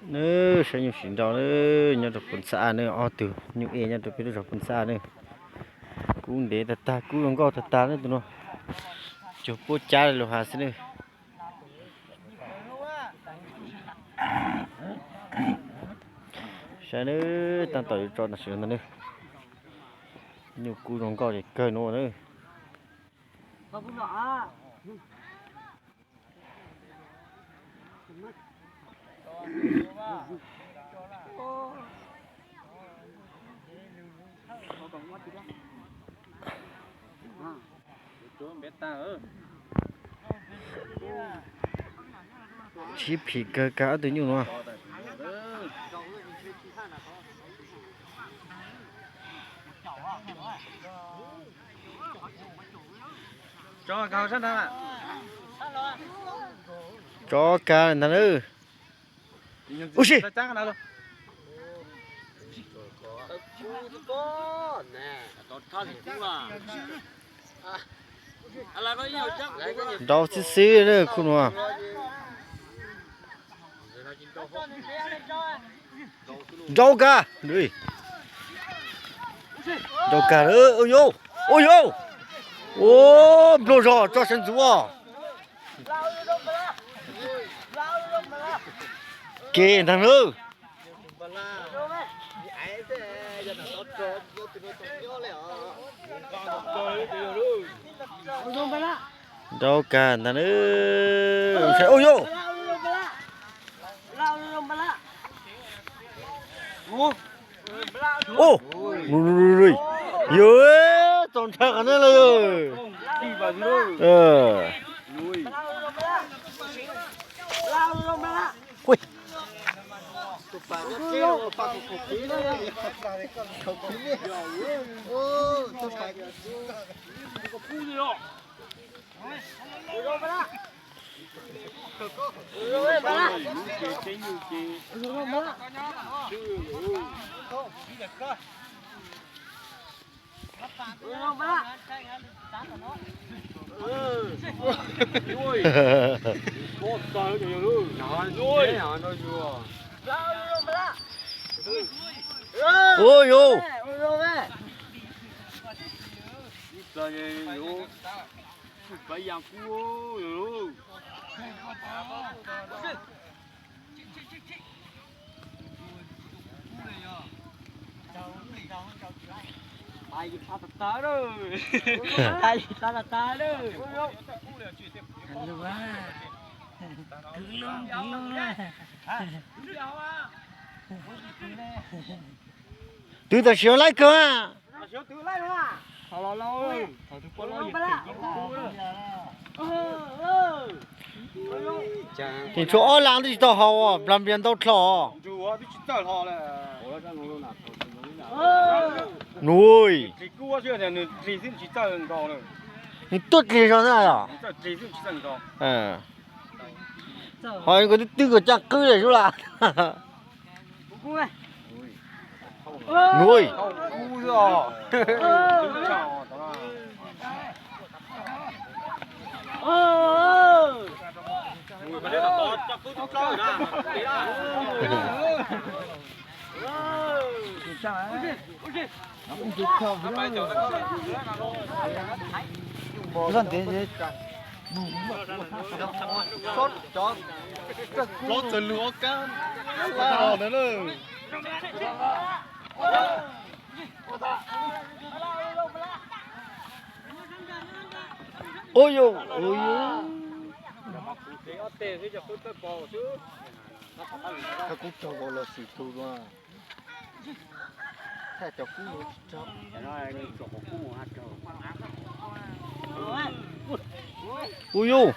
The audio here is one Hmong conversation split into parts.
Nws saib nyuj siv nrau nws nyob rau Phoos Xab A nws ob tug nyuj e nyob rau peb lub zos Phoos Xab A nws. Kub ntev tag tag, kub zoo nkauj tag tag nws tus no. Cog puab cab li lus has xwb nws. Saib nws tab tom yuav tso tam sim no ntag nws. Nyuj kub zoo nkauj ces kawg nuav nws. Sib phim kawg kag ob tug nyuj nuav. Tso kag ntag nawb. Ub si. Nrau xwb xwb khub nuav. Nrau kag. Nrau kag lawm, ua yuav, ua yuav. Ua, nplooj zog tso sawv ntxuv os. Kev ntag nawb. Nrau kag ntag nawb. Ua yuav. Ua, yog txaus ntshai qhov no lawm. Ua yuav. Twb tam sim laib kawg. Tes tshuav ob lab twb tsis tau haus, nplas npias ntau dlhau. Nuj, nws tuaj dlig zog na yom. Ho nkaus twb twb kom caj qwb lawm sub las. Nuj. Plaub txawg lug ob kab lab los ntawd lawm. Ua yuav, ua yuav. Koj kuj raug nkaus los xwm tus dua. Thaij cov kub tsis raug. Ua yuav.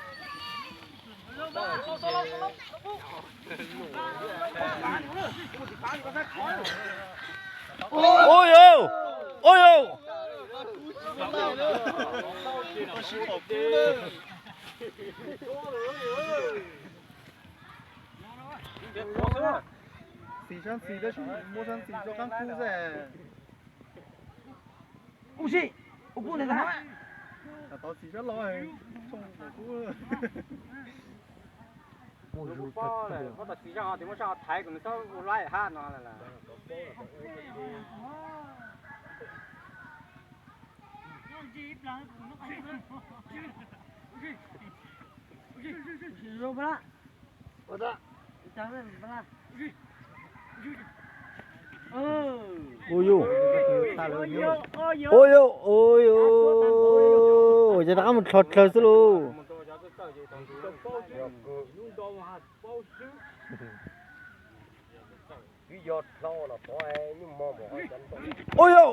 Ua yuav, ua yuav. Txiv sab ntxis tab sis muab sab ntxis rau qaab kub xwb. Ua si, ua kub ntag. Tov txiv sab laug tsoo kub. Muaj pob, pob tau txiv zaj ho tias muab zaj ho thaiv kom nws txhob ua laib hab no lawm. Ua yuj, ua yuj, ua yuj, ces rov qab mus dlhau dlawg xwb lauj. Ua yuj,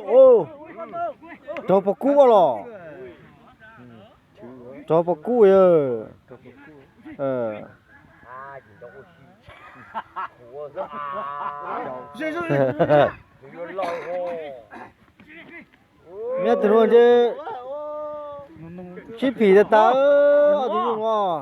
rov pov kub ua los. Rov pov kub yawg. Nyob tus nuav ntshe sib phim tas tas, ob tug yug os.